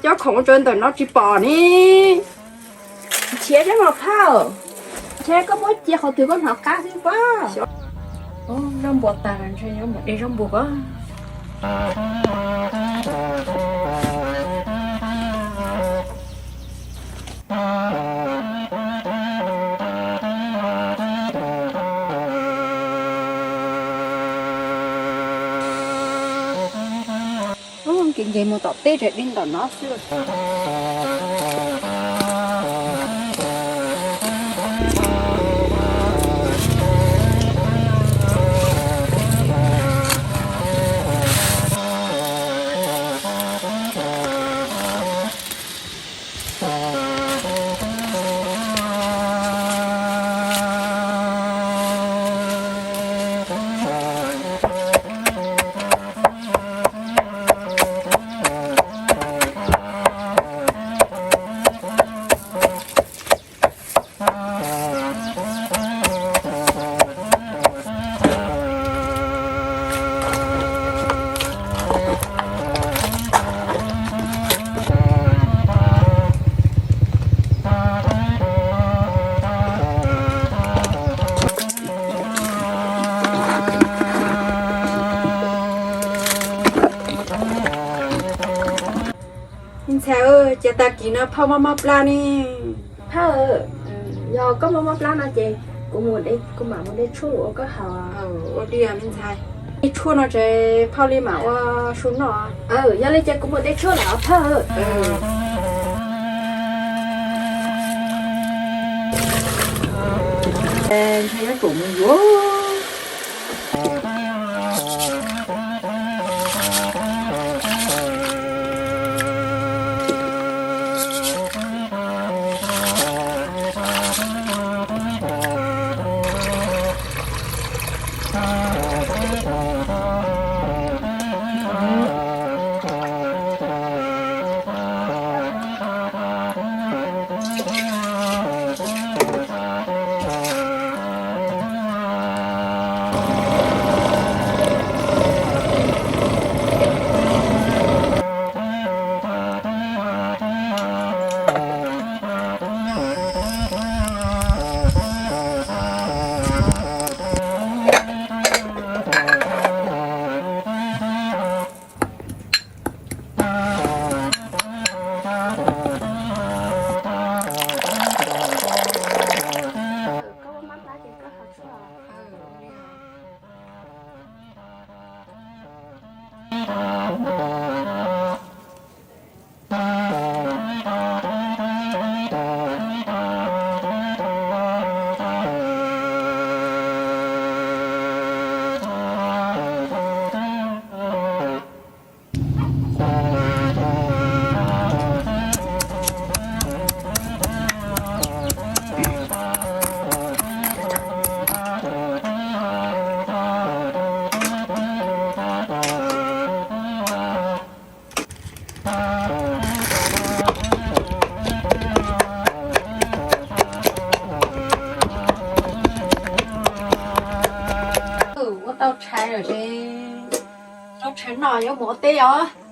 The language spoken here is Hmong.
Cov khoom ua ntawm no tsis pom ne. Nrhiav thiab mas phauj. Ntshe koj muab cia qhov twg koj hnov qab xwb pob. Zaub npua tag ntshe yuav mus de zaub npua pob. Kev nce mus tom teb tseem di ntawm no xwb. Me ntxhais, cas tag kis no phauj mob mob plab ne? Phauj, yog koj mob mob plab no ces kuv mus, kuv mam mus de tshuaj los ua koj haus. Ua li me ntxhais, de tshuaj no ces phauj li mam ua su noj. Yog li ces kuv mus de tshuaj lawm phauj. Ntshe yuav tsum mus yuav. Ua tau tshais lawm ces tau tshais no yuav mus ua teb os.